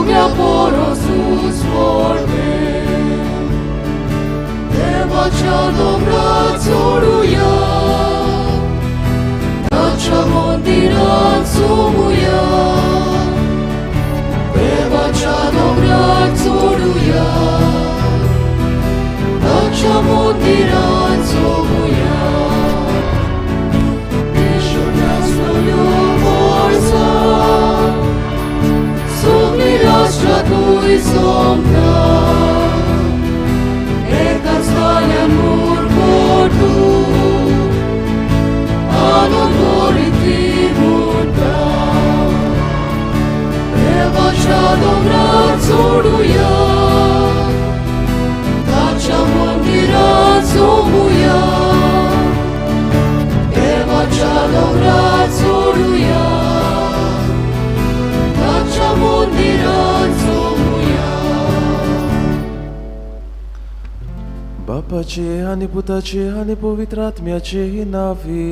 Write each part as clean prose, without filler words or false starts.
सगळ्या परसूच व्हडलें. देवाच्या दोंगरार चडुया, ताच्या मंदिरांत झोमुया. देवाच्या दोंगरार चडुया, ताच्या मंदिरांत झोमुया. विश्वासलो वर्सां सगळीं राष्ट्रां थंय जमता. एकाच ताळ्यान मुरगटून आनंद भरीत ती म्हणटा. देवाच्या दोंगरार चडुया, ताच्या मंदिरांत झोमुया. देवाच्या दोंगरार चडुया, ताच्या मंदिरांत झोमुया. बापाचे आनी पुताचे आनी पवित्र आत्म्याचे नांवे.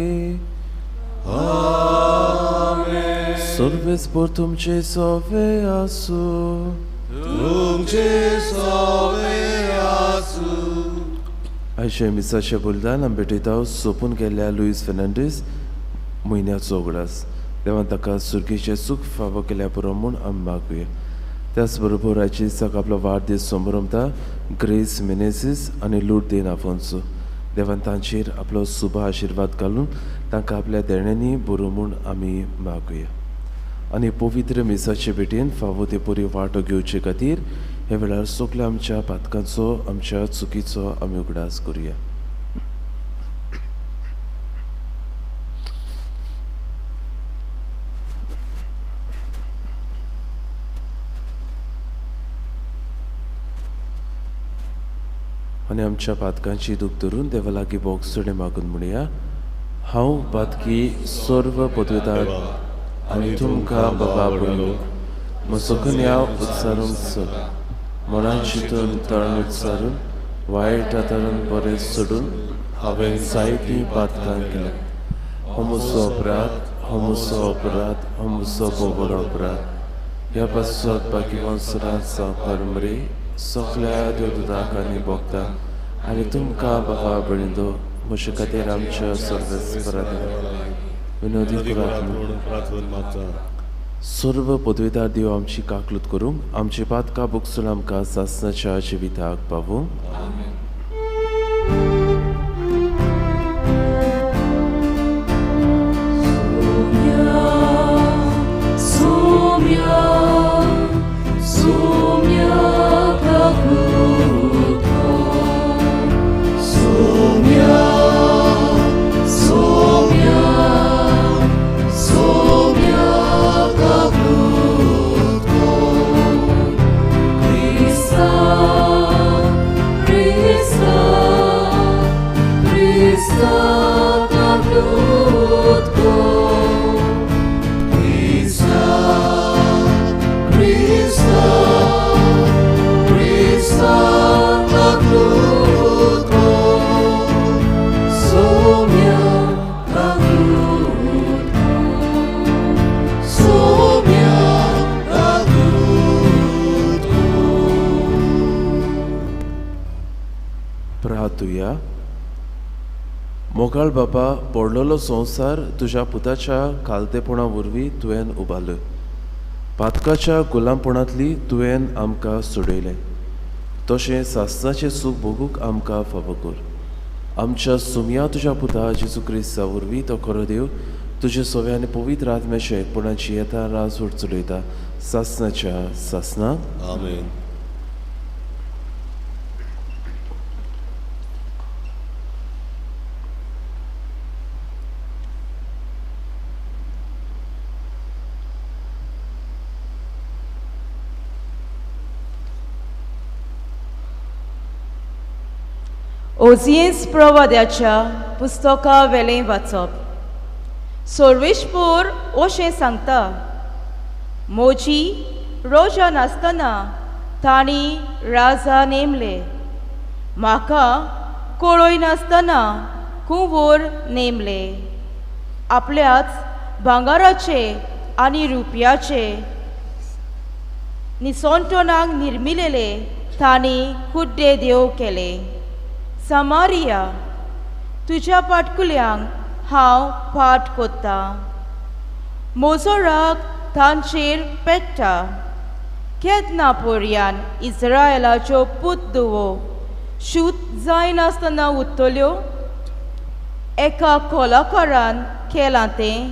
सर्वेस्पर तुमचे सवे आसूं. तुमचे सवे आसूं. आयच्या मिसाच्या बलिदान आमी भेटयता सोंपून गेल्ल्या लुईस फेर्नांडीस म्हयन्याचो उगडास. देवान ताका सुर्गेचें सूख फावो केल्या पुरो म्हूण आमी मागुया. त्याच बरोबर आयच्या दिसाक आपलो वाडदीस संभ्रमता ग्रेस मिनेसीस आनी लुर्देन आफोन्सो. देवान तांचेर आपलो सुबा आशिर्वाद घालून तांकां आपल्या देण्यांनी बरो म्हूण आमी मागुया. आनी पवित्र मिसाचे भेटेन फावो ते परी वांटो घेवचे खातीर ह्या वेळार सगल्या आमच्या पातकांचो, आमच्या चुकीचो आमी उगडास करुया. आनी आमच्या पातकांची दूख धरून देवा लागीं बोगसणें मागून म्हणया. हांव पातकी सर्व पदवेदार आनी तुमकां बाबा भयणो म्हजो गुन्यांव उच्चारूंक सोद. मनान चिंतून तळण उच्चारून वायट आतारून बरें सोडून हांवें जायतीं पातकां केल्या. हो म्हजो अपराध, हो म्हजो अपराध, हो म्हजो बोबड अपराध. ह्या पासत बाकी सदांच जावपार मरे सगल्या देवदूतांक आनी भोगता आनी तुमकां बाबा भयणींनो म्हजे खातीर आमच्या सर्वेस्परा विनोदी करात म्हणून प्रार्थना मागता. सर्व पदवेदार देव आमची काकलूत करूंक आमची पातकां भोगसून आमकां सासणाच्या जिविताक पावूं. Soumya, Soumya, Kakuto. Soumya, Soumya, Soumya, Kakuto. Krista, Krista, Krista, Kakuto. Krista, Krista, Krista, Kakuto. Soumya, Kakuto. Soumya, Kakuto. प्रार्थुया. मोगाळ बापा, पडलेलो संवसार तुज्या पुताच्या खालतेपणा वरवीं तुवें उबारलो. पातकाच्या गुलामपणांतली तुवें आमकां सोडयलें. तशें सासणाचें सूख भोगूंक आमकां फावो कर. आमच्या सुमया तुज्या पुता जेजू क्रिस्ता वरवीं तो खरो देव तुजे सवे आनी पवित्र आत्म्याचे एकपणाची येता राजवट चलयता सासणाच्या सासणाक. आमेन. ओझियन्स प्रवाद्याच्या पुस्तका वेलें वाचप. सर्वेशपूर अशें सांगता, मोजी रोजा नासतना तांणी राजा नेमले, म्हाका कळय नासतना कुंवर नेमले. आपल्याच भांगाराचे आनी रुपयाचे निसोंटोनाक निर्मिलेले तांणी कुड्डे देव केले. समारिया, तुज्या पाटकुल्यांक हांव पाट कोत्तां. म्हजो राग तांचेर पेट्टा. केन्ना पोरयान इस्रायलाच्यो पूत धुवो शूत जायनासतना उरतल्यो? एका कलाकारान केलां तें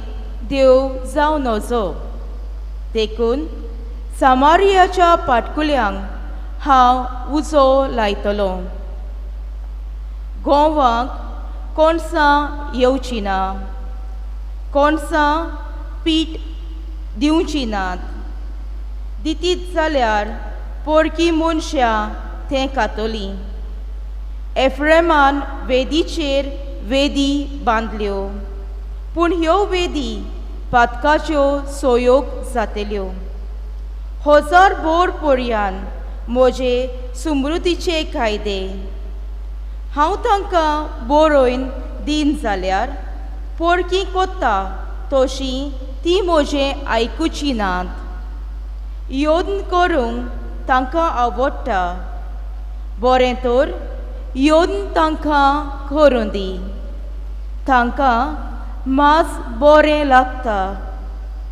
देव जावं नजो. देखून समारियाच्या पाटकुल्यांक हांव उजो लायतलो. गोवाक कोणसां येवचीं ना, कोणसां पीठ दिवचीं नात. दितीत जाल्यार पोरकी मनशां तें खातलीं. एफ्रेमान वेदीचेर वेदी बांदल्यो, पूण ह्यो वेदी पातकाच्यो सोयोग जातल्यो. हजार बोर पोरयान म्हजे सुमृतीचे कायदे हांव तांकां बरोवन दीन जाल्यार पोरकी कोत्ता तशी ती म्हजें आयकुची नात. यत्न करूंक तांकां आवडटा, बरें तर यत्न तांकां करूं दी. तांकां मांस बरें लागता,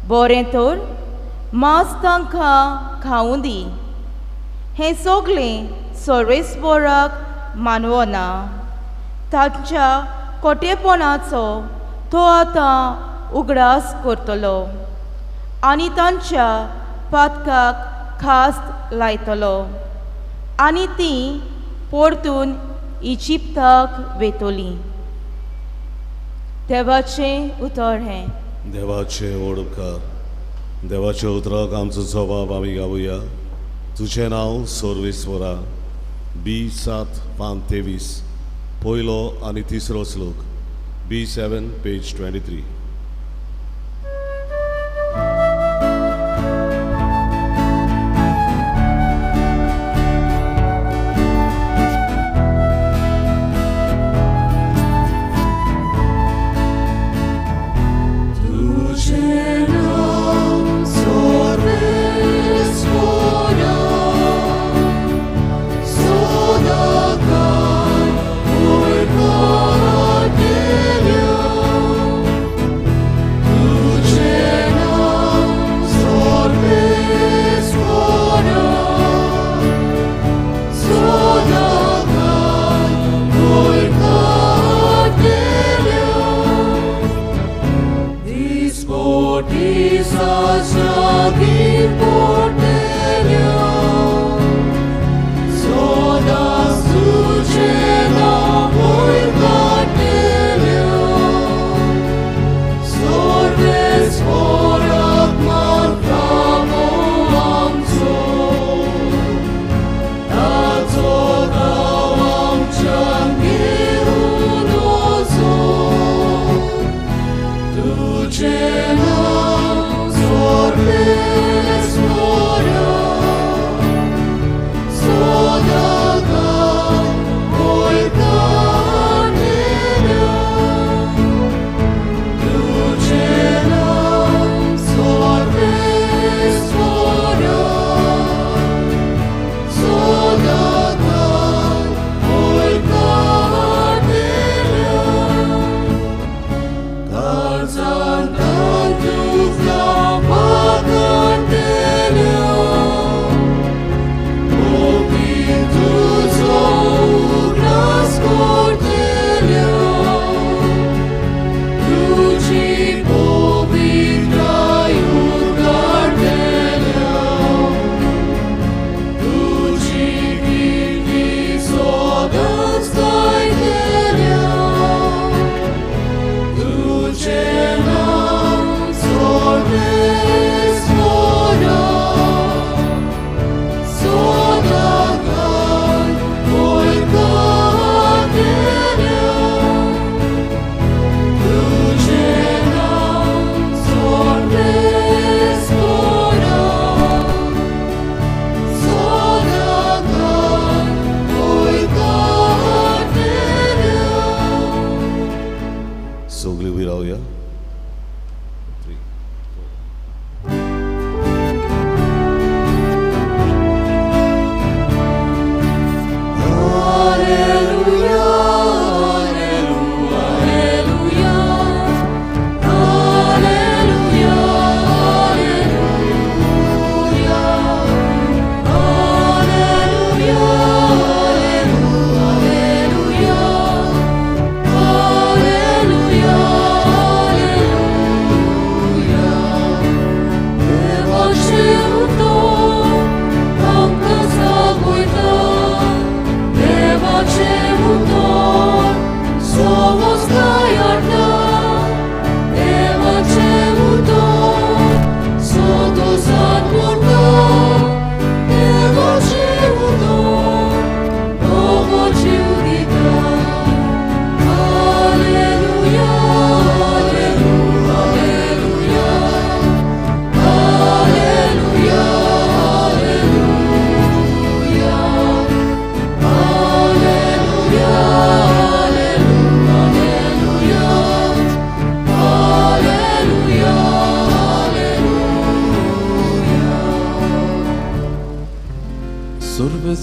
बरें तर मांस तांकां खावूं दी. हें सगळें सर्वेस्पराक मानवना. तांच्या कोटेपणाचो तो आतां उगडास करतलो आनी तांच्या पातकाक खास्त लायतलो आनी ती परतून इजिप्ताक वेतली. देवाचें उतर हें. देवाचें व्हड उपकार. देवाच्या उतराक आमचो जबाब आमी गावया. तुजें नांव सर्वेस्वरा. बी 7 पान 23, पयलो आनी तिसरो श्लोक. बी 7 पेज 23.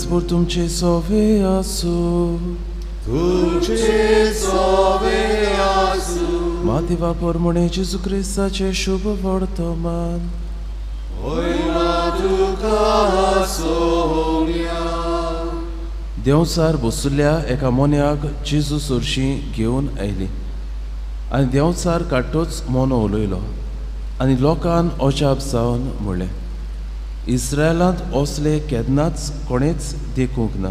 त्याचबरोबर तुमचे सोवे आसूं. तुमचे सोवे आसूं. मातेवा पोरमणे जेजू क्रिस्ताचे शुभ वर्तमान. होयमा तुका सोम्या. देंवचार बसुल्ल्या एका मोन्याक जेजू सरशी घेवन आयली आनी देंवचार काडटोच मोनो उलयलो आनी लोकान अजाप जावन म्हणलें, इस्रायलांत असले केन्नाच कोणेच देखूंक ना.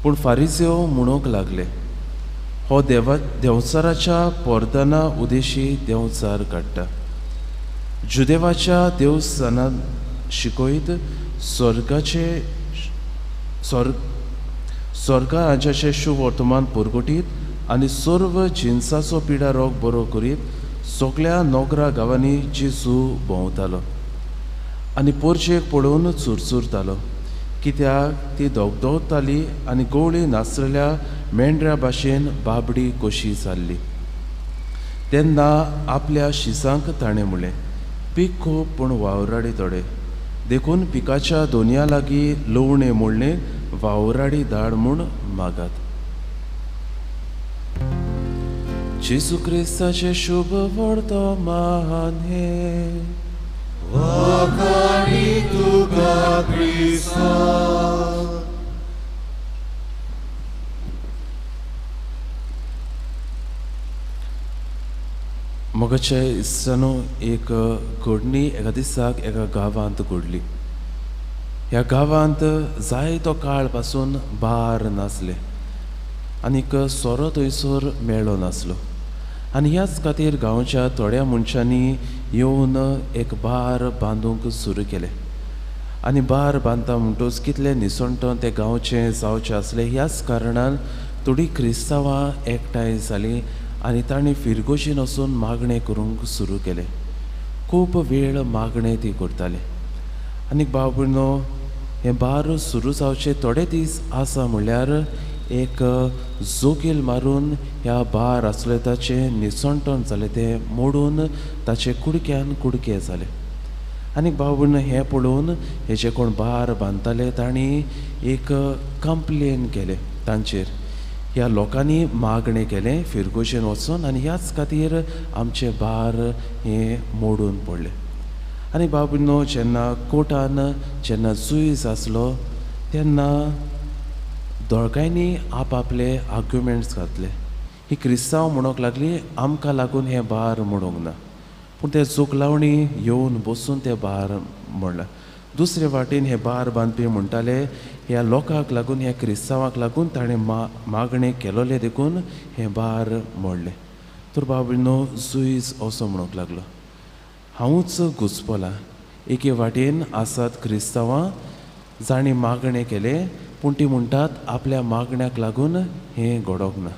पूण फारिसेव म्हणूंक लागले, हो देवा देंवचाराच्या पोरदाना उदेशी देंवचार काडटा. जुदेवाच्या देवस्थानांत शिकयत स्वर्गाचे स्वर्गा राज्याचें शुवर्तमान परगटीत आनी सर्व जिनसाचो पिडा रोग बरो करीत सगळ्या नोकरा गांवांनी जेजू भोंवतालो आनी पोरचेक पळोवन चुरचुरतालो, कित्याक ती धगधगताली आनी गवळी नासलेल्या मेंढऱ्या भाशेन बाबडी कशी जाल्ली. तेन्ना आपल्या शिसांक ताणें म्हणलें, पीक खूब पूण वावराडी थोडे, देखून पिकाच्या दोनया लागीं लवणें मोडणें वावराडी धाड म्हूण मागात. जेजू क्रिस्ताचें शुभ वर्तमान हें. वाखाणी तुका क्रिस्ता. मगाचे इस्सानो एक घडणी एका दिसाक एका गांवांत घडली. ह्या गांवांत जायतो काळ पासून बार नासले आनीक सोरो थंयसर मेळो नासलो आनी ह्याच खातीर गांवच्या थोड्या मनशांनी येवन एक बार बांदूंक सुरू केलें. आनी बार बांदता म्हणटूच कितलें निसणटन तें गांवचें जावचें आसलें. ह्याच कारणान थोडीं क्रिस्तांवां एकठांय जालीं आनी तांणी फिरगोशीन वचून मागणें करूंक सुरू केलें. खूब वेळ मागणें ती करताली. आनी भाव भयणो, हें बार सुरू जावचें थोडे दीस आसा म्हणल्यार एक जोगेल मारून ह्या बार आसलें ताचें निसणटण जालें, तें मोडून ताचे कुडक्यान कुडके जाले. आनी भाव भयणो, हें पळोवन हे जे कोण बार बांदताले तांणी एक कंप्लेन केलें तांचेर. ह्या लोकांनी मागणें केलें फिरगोशेन वचून आनी ह्याच खातीर आमचें बार हें मोडून पडलें. आनी भाव भयणो, जेन्ना कोर्टान जेन्ना जुईज आसलो तेन्ना दोगांयनी आपआपले आर्ग्युमेंट्स घातले. ही क्रिस्तांव म्हणूंक लागली आमकां लागून हें बार मोडूंक ना, पूण ते जोगलावणी येवन बसून तें बार म्हणलां. दुसरे वाटेन हे बार बांदपी म्हणटाले ह्या लोकांक लागून, ह्या क्रिस्तांवाक लागून ताणें मागणें केलोलें देखून हें बार मोडलें. तर भाव भयणो, जुईज असो म्हणूंक लागलो, हांवूच घुसपलां. एके वाटेन आसात क्रिस्तांवां जांणी मागणें केलें, पूण ती म्हणटात आपल्या मागण्याक लागून हें घडोवंक ना.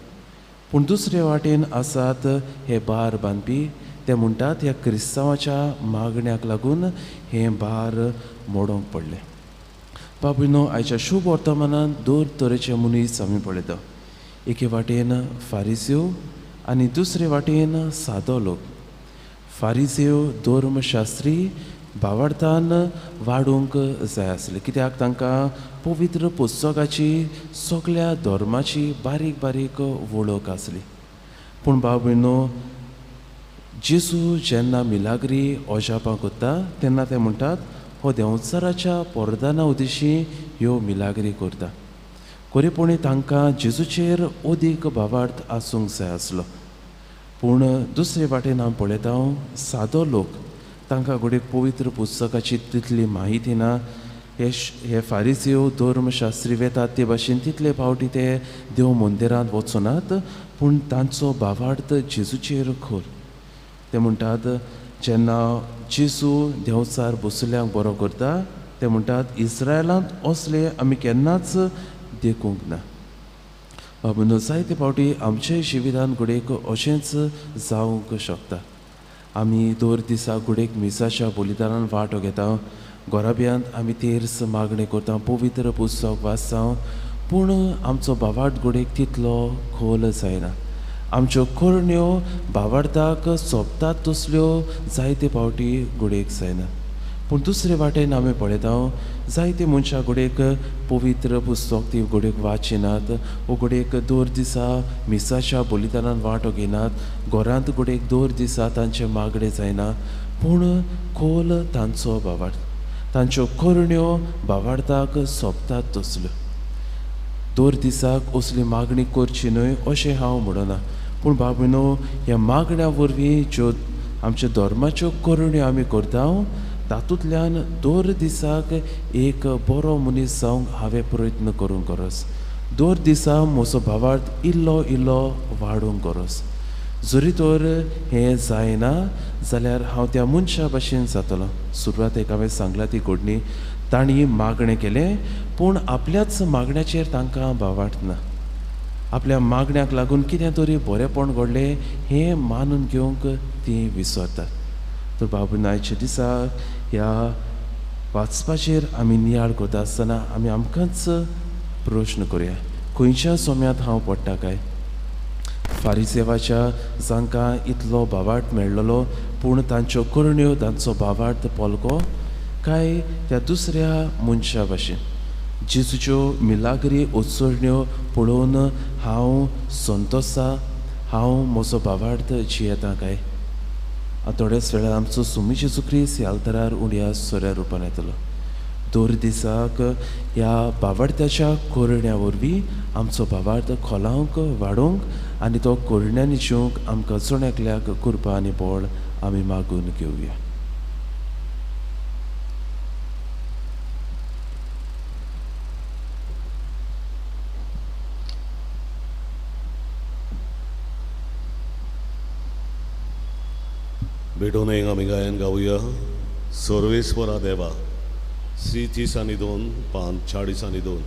पूण दुसरे वाटेन आसात हे बार बांदपी, ते म्हणटात ह्या क्रिस्तांवाच्या मागण्याक लागून हें बार मोडोवंक पडलें. बाबूनो, आयच्या शुभ वर्तमानान दोन तरेचे मनीस आमी पळयता. एके वाटेन फारिसेव आनी दुसरे वाटेन सादो लोक. फारिसेव धर्मशास्त्री भावार्थान वाडूंक जाय आसले, कित्याक तांकां पवित्र पुस्तकाची सगळ्या धर्माची बारीक बारीक वळख आसली. पूण भाव भयणो, जेजू जेन्ना मिलाग्री अजापां करता तेन्ना ते म्हणटात हो देंवचाराच्या पोरदाना उदेशी ह्यो मिलाग्री करता. खरेपणी तांकां जेजूचेर अदीक भावार्थ आसूंक जाय आसलो. पूण दुसरे वाटेन हांव पळयता सादो लोक, तांकां घडये पवित्र पुस्तकाची तितली म्हायती ना. हे फारिसेव धर्मशास्त्री वेतात ते भाशेन तितले फावटी ते देव मंदिरांत वचनात, पूण तांचो भावार्थ जेजूचेर खोल. ते म्हणटात जेन्ना जेजू देंवचार बसुल्यांक बरो करता ते म्हणटात इस्रायलांत असले आमी केन्नाच देखूंक ना. बाबूनो, जायते फावटी आमचे जिवितान घडयेक अशेंच जावंक शकता. आमी दर दिसा घडयेक मिसाच्या बलिदानान वांटो घेता, घराब्यांत आमी तेर्स मागणें करता, पवित्र पुस्तक वाचता, पूण आमचो भावार्थ घडयेक तितलो खोल जायना. आमच्यो करण्यो भावार्थाक सोंपतात तसल्यो जायते फावटी घडयेक जायना. पूण दुसरे वाटेन आमी पळयता जायते मनशां घडयेक पवित्र पुस्तक ती घडयेक वाचिनात वो घडयेक दर दिसा मिसाच्या बलिदानान वांटो घेनात, घरांत घडयेक दर दिसा तांचें मागणें जायना, पूण खोल तांचो भावार्थ, तांच्यो करण्यो भावार्थाक सोंपतात तसल्यो. दर दिसाक असली मागणी करची न्हय अशें हांव म्हणना, पूण बाबीनो ह्या मागण्या वरवीं ज्यो आमच्या धर्माच्यो करण्यो आमी करता तातूंतल्यान दर दिसाक एक बरो मनीस जावंक हांवें प्रयत्न करूंक गरज. दर दिसा म्हजो भावार्थ इल्लो इल्लो वाडोवंक गरज. जरी तर हें जायना जाल्यार हांव त्या मनशा भशेन जातलो. सुरवातेक हांवें सांगलां ती घडणी, तांणी मागणें केलें पूण आपल्याच मागण्याचेर तांकां भावार्थ ना. आपल्या मागण्याक लागून कितें तरी बरेंपण घडलें हें मानून घेवंक तीं विसरतात. तर बाबू आयच्या दिसा ह्या वाचपाचेर आमी नियाळ करता आसतना आमी आमकांच प्रश्न करुया, खंयच्या सोम्यांत हांव पडटा काय? फारिसेवाच्या जांकां इतलो भावार्थ मेळ्ळलो पूण तांच्यो करण्यो तांचो भावार्थ पोलको काय त्या दुसऱ्या मनशा भशेन जेजूच्यो मिलाग्री उत्सरण्यो पळोवन हांव संतोसा, हांव म्हजो भावार्थ जियेता काय? थोड्याच वेळार आमचो सुमी जेजू क्रिस्त ह्या आल्तारार उण्या सोऱ्या रुपान येतलो. दर दिसाक ह्या भावार्थ्याच्या करण्या वरवीं आमचो भावार्थ खोलावंक वाडोवंक आनी तो करण्यांनी जिवंक आमकां जण एकल्याक कृपा आनी बळ आमी मागून घेवया. भेटून एक आमी गायन गावया सर्वेस्वरा देवा, सी 30 आनी 2 पान 40 आनी 2,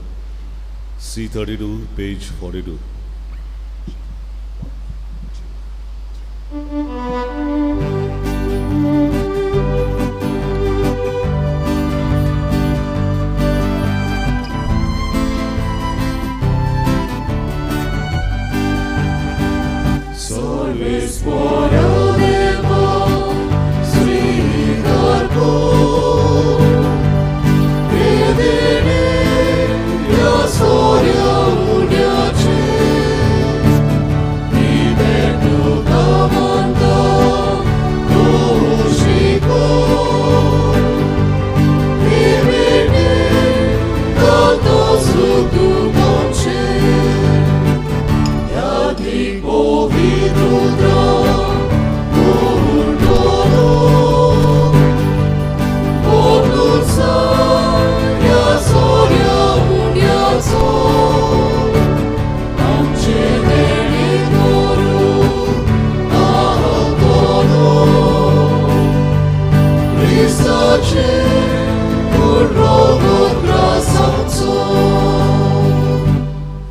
सी 32 पेज 42.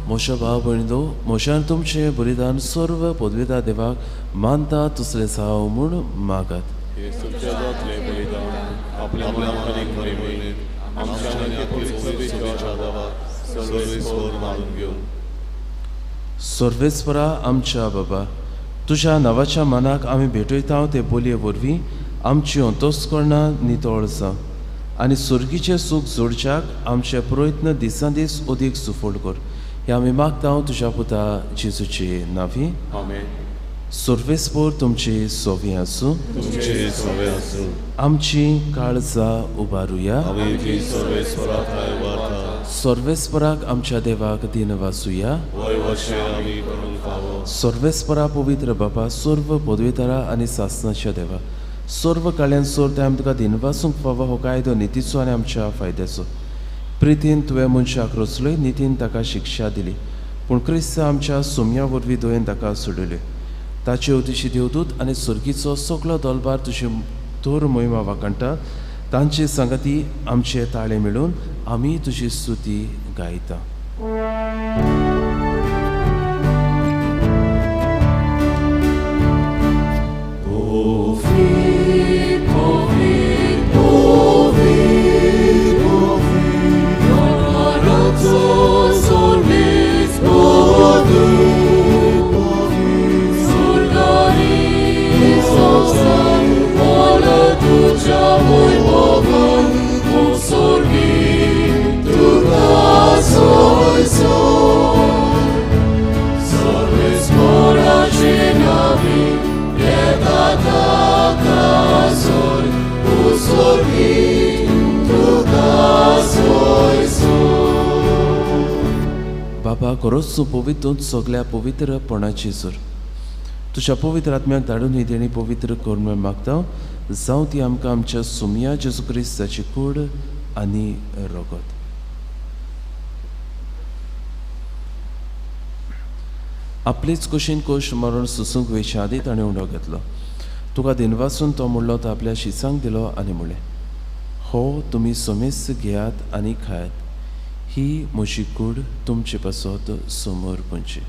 म्हज्या भाव भयणींनो, म्हज्यान तुमचें बलिदान सर्व पदवेता देवाक मानता तसलें जावं म्हूण मागात. सर्वेस्परा आमच्या बाबा, तुज्या नांवाच्या मानाक आमी भेटयता ते बोलये वरवीं आमची अंतस्करणां नितळ जावं आनी सुर्गीचें सूख जोडच्याक आमचे प्रयत्न दिसान दीस अदीक सुफळ कर. हे आमी मागता तुज्या पुता जेजूचे नांवी. सर्वेस्पर तुमची सोवी आसूं. आमची काळजां उबारुया. सर्वेस्पराक आमच्या देवाक दिनवासुया. सर्वेस्परा पवित्र बाबा, सर्व पदवेतारा आनी सासनाच्या देवा, सर्व काळ्यान सोर आमी तुका दिनवासूंक फावो हो कायदो नितीचो आनी आमच्या फायद्याचो. प्रितीन तुवें मनशाक रचलोय, नितीन ताका शिक्षा दिली, पूण क्रिस्त आमच्या सोम्या वरवीं दयेन ताका सोडयल्यो. ताचे अवतिशी देवदूत आनी सर्गीचो सगलो दलबार तुजी थोर मोहिमा वाखाणटा. तांचे सांगाती आमचे ताळे मेळून आमी तुजी स्तुती गायता. Tuja voi बाबा खरोच तूं पवित्र सगल्या पवित्रपणाची जोर तुज्या पवित्र आत्म्याक धाडून ही देणी पवित्र कर म्हूण मागता जावं ती आमकां आमच्या सुमया जेजू क्रिस्ताची कूड आनी रगत. आपलेच कुशीन कोश मरण सुसूंक वेच्या आदी ताणें उंडो घेतलो. तुका दिनवासून तो म्हणलो तो आपल्या शिसांक दिलो आनी म्हणलें, हो तुमी सोमेस घेयात आनी खायात, ही म्हजी कूड तुमचे पासत समोर पुंची.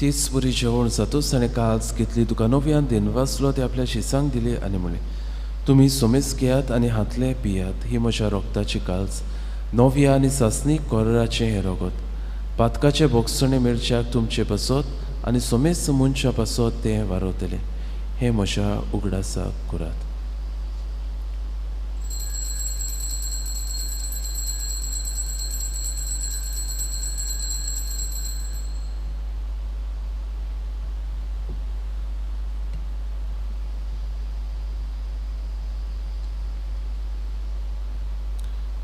तीच बरी जेवण जातूच ताणें काल्स घेतली, तुका नव्यान दिनवासलो, ते आपल्या शिसांक दिली आनी म्हणलें, तुमी सोमेस घेयात आनी हातले पियात, ही म्हज्या रोगताची काल्स, नव्या आनी सासणी कोराचें हें रगत, पातकाचें भोगसणें मेळच्याक तुमचे पासत आनी सोमेस मनशा पासत तें वारवतलें, हें म्हज्या उगडासाक करात.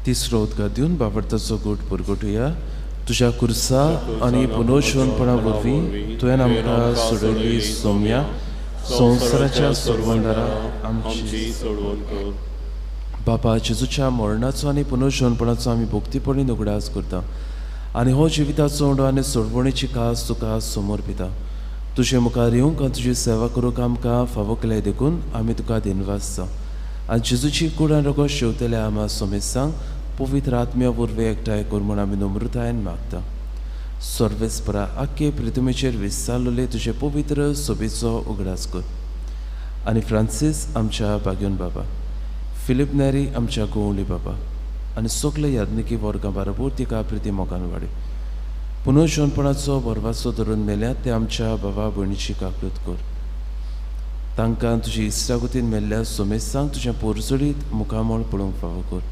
तिसरो उदकां दिवन बाबडताचो गोट पुरगोटुया. तुज्या कुर्सा आनी पुनर्जीवनपणा वरवीं तुवें आमकां सोडयली सोम्या, संवसाराच्या सोडवणदारा आमची सोडवण कर. बापा जेजूच्या मरणाचो आनी पुनर्जीवनपणाचो आमी भक्तीपणी उगडास करता आनी हो जिविताचो उंडो आनी सोडवणेची कास तुका समोर पिता. तुजे मुखार येवंक आनी तुजी सेवा करूंक आमकां फावो केल्या देखून आमी तुका दिनवासता आनी जेजूची कूड आनी रगत शेवतल्या आमा सोमेसांक पवित्र आत्म्या वरवीं एकठांय कर म्हूण आमी नम्रतायेन मागता. सर्वेस्परा आख्खे पृथ्वीचेर विस्तारलेले तुजे पवित्र सोबेचो उगडास कर आनी फ्रांसीस आमच्या बाग्योन बाबा, फिलीप नेरी आमच्या गोवली बाबा आनी सगळे याज्ञिकी वर्गां बरोबर तिका प्रिती मोगान वाडय. पुनर्जीवनपणाचो बरवाचो धरून मेल्यात ते आमच्या बाबा भयणीची काकूत कर. तांकां तुजी इश्टागतीन मेल्ल्या सोमेसांक तुजें पोरजोडीत मुखामळ पळोवंक फावो कर.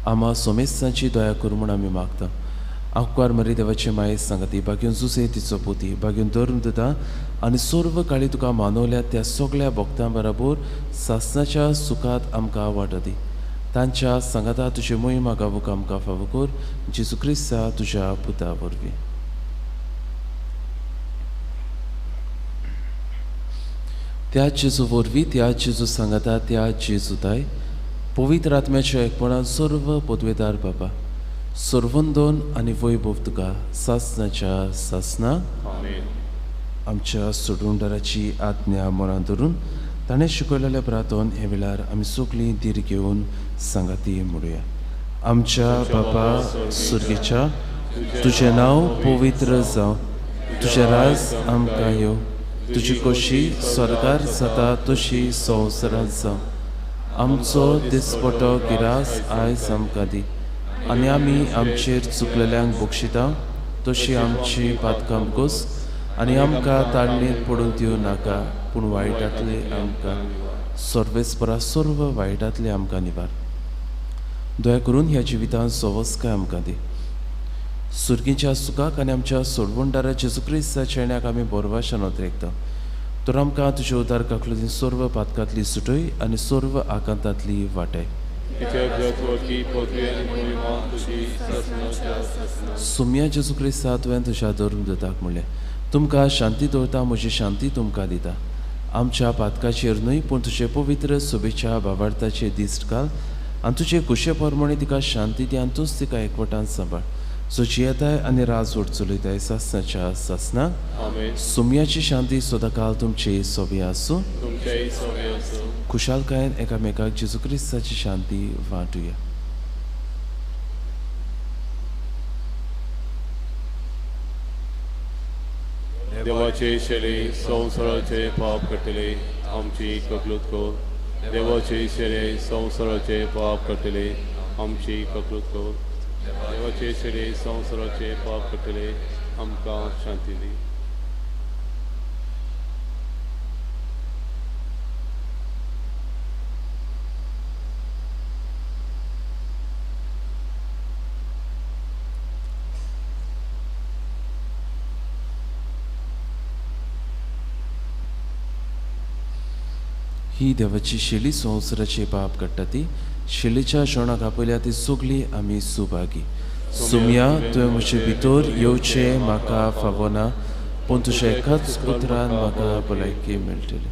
आमा सोमेसांची दया कर म्हूण आमी मागता. आंकवार मरी देवाचे माये सांगाती बागेवन जुसे तिचो पोती बागेवन धरून दिता आनी सर्व काळी तुका मानवल्या त्या सगळ्या भक्तां बरोबर सासनाच्या सुखात आमकां वांटो दी. तांच्या सांगाता तुजे मोहिमा गावूंक आमकां फावो कर, जेजू क्रिस्ता तुज्या पुता वरवीं. त्या जेजू वरवीं, त्या जेजू सांगाता, त्या जेजू ताय पवित्र आत्म्याच्या एकपणान सर्व पदवेदार बाबा सर्वंदोन आनी वैभव तुका सासनाच्या सासना. आमच्या सोडवणदाराची आज्ञा मनान धरून ताणें शिकयलेल्या प्रातोन हे वेळार आमी सगळीं धीर घेवन सांगाती म्हणुया. आमच्या बाबा सुर्गेच्या, तुजें नांव पवित्र जावं, तुजें राज आमकां येवं, तुजी खोशी स्वर्गार जाता तशी संवसारांत जावं. आमचो दिसपटो गिरास आयज आमकां दी आनी आमी आमचेर चुकलेल्यांक बक्षिता तशी आमची पातकां गोस आनी आमकां ताळणेंत पडूंक दिवं नाका, पूण वायटांतले आमकां सर्वेस्परा सर्व वायटांतले आमकां निवार. दया करून ह्या जिवितांत सवस्काय आमकां दी. सुर्गीच्या सुखाक आनी आमच्या सोडवणदारा जेजू क्रिस्ताच्या येण्याक आमी बोरवाशान ओतरेकता. तर आमकां तुजे उदार काकलुतीन सर्व पातकांतली सुटय आनी सर्व आकांतांतली वाटय. सुम्या जेजू क्रिस्ता तुवें तुज्या धर्म दिताक म्हणलें, तुमकां शांती दवरता, म्हजी शांती तुमकां दिता. आमच्या पातकाचेर न्हय पूण तुजे पवित्र सोबेच्या बाबार्थाचे दिश्ट घाल आनी तुजे कुशे प्रमाणे तिका शांती दी आनी तूंच तिका एकवटान सांबाळ. सो जियेताय आनी राज वट चलयताय सासनाच्या सासना. सुम्याची शांती सदांकाल तुमची सोबी आसूं. खुशालकायेन एकामेकाक जेजू क्रिस्ताची शांती वांटुया. देवाचे शेले संवसाराचे पाप करतले आमची ककलूत कर. देवाचे शेले संवसाराचे पाप करतले आमची ककलूत कर. देवाचे शेले संवसाराचे पाप करतले आमकां शांती दी. ही देवाची शेली संवसाराचे पाप काडटा ती शेलीच्या शेणाक आपयल्या ती सगळी आमी सुभागी. सुमया तुवें म्हजे भितर येवचें म्हाका फावना, पूण तुज्या एकाच उतरान म्हाका भलायकी मेळटली.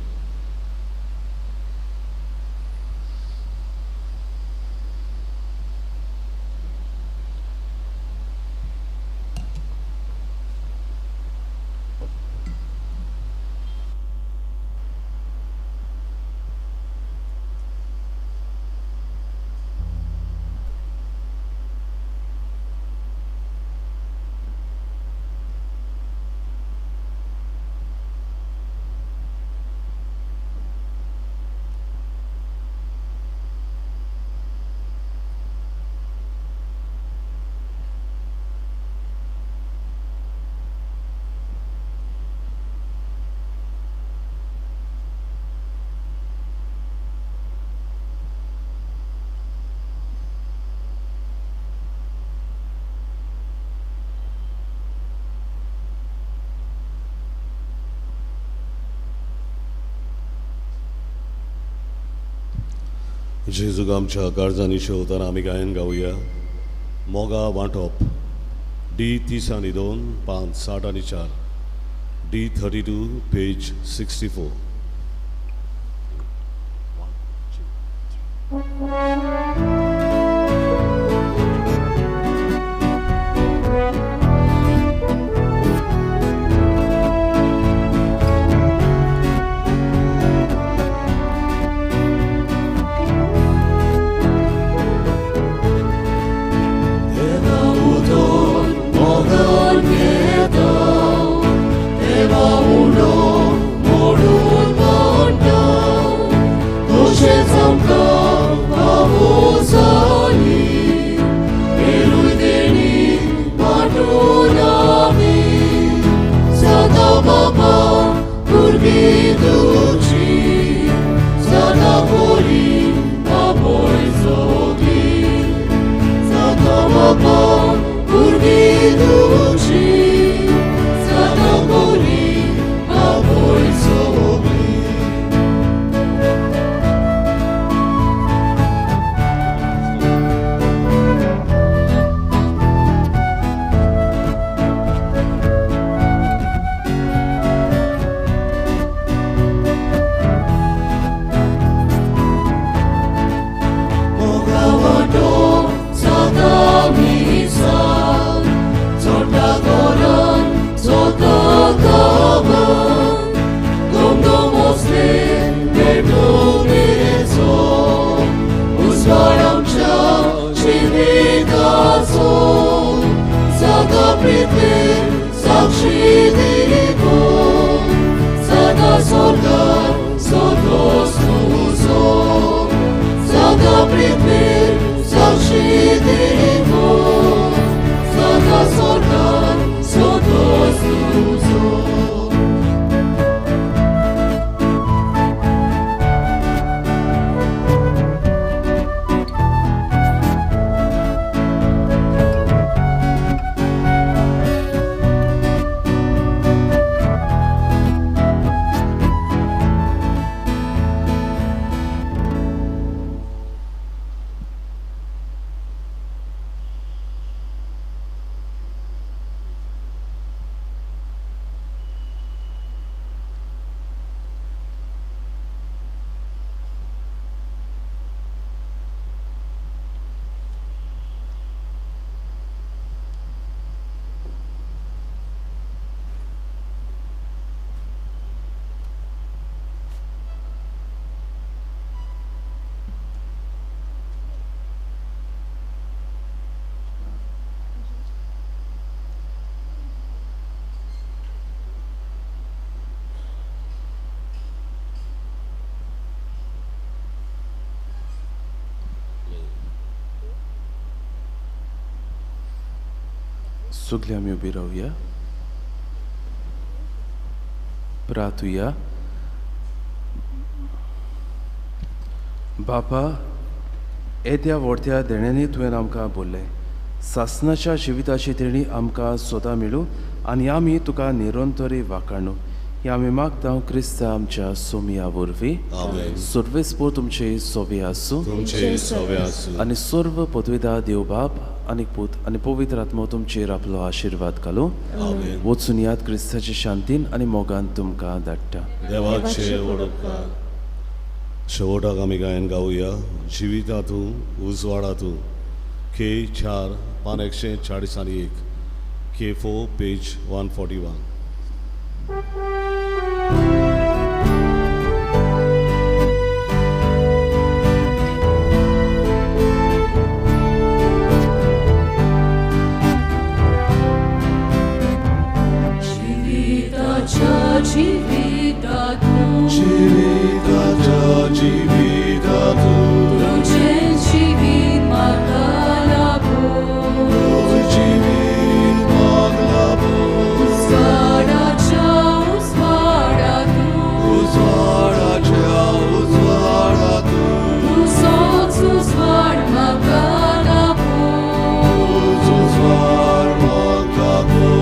जेजूक आमच्या काळजांनी शेवताना आमी गायन गावया. मोगा वांटप डी 30 आनी 2 पान 60 आनी 4, डी 32 पेज 64. सगळे आमी उबी रावया, प्रार्थुया. बापा, येद्या व्हडत्या देण्यांनी तुवें आमकां बोल्लें, सासनाच्या जिविताची देणी आमकां सदां मेळूं आनी आमी तुका निरंतरी वाखाणू. ह्या आमी मागता क्रिस्ता आमच्या सोमया वरवीं. आमेन. सर्वेस्पोर तुमचे सोबे आसूं तुमचे सवे आसूं. आनी सर्व पदवेदा देव बाप आनी पूत आनी पवित्र आत्मो तुमचेर आपलो आशिर्वाद घालूं. आमेन. वचून याद क्रिस्ताचे शांतीन आनी मोगान तुमकां धाडटा. देवाचे वडपकार. शेवटाक आमी गायन गावया जिविता तूं उजवाडा तूं के 4 पान 141 के 4 पेज 141. जिविताच्या जिविता तूं जिविताच्या जिविता तूं तुजें जिवीत म्हाका लाभो जिवीत म्हाका लाभो उजवाडाच्या उजवाडा तूं उजवाडाच्या उजवाडा तूं तुजोच उजवाड म्हाका लाभो उजवाड म्हाका लाभो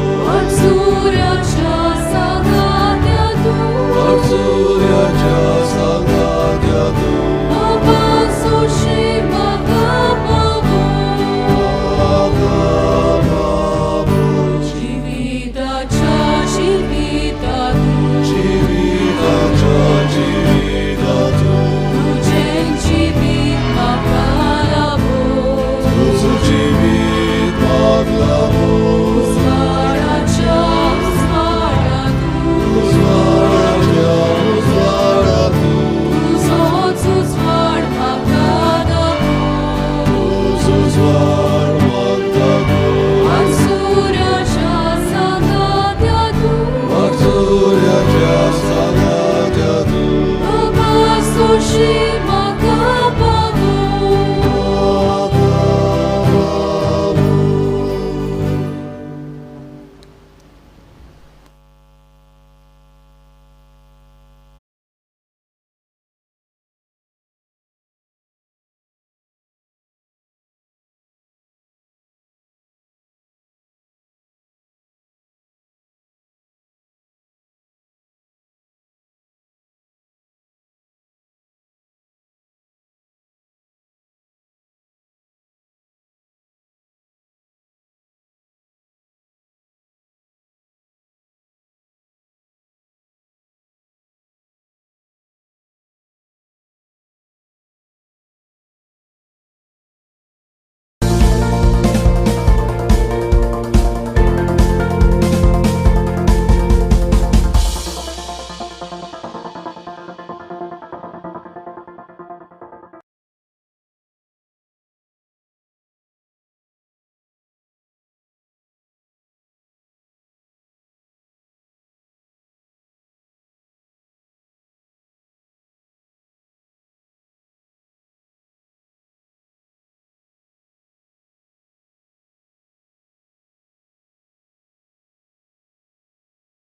सुर्याच्या सांगात्या तूं सुर्याच्या सांगात्या तूं आपासोशी म्हाका पावो म्हाका पावो. जिविताच्या जिविता तूं जिविताच्या जिविता तूं तुजें जिवीत म्हाका लाभो तुजो जिवीत म्हाका लाभो.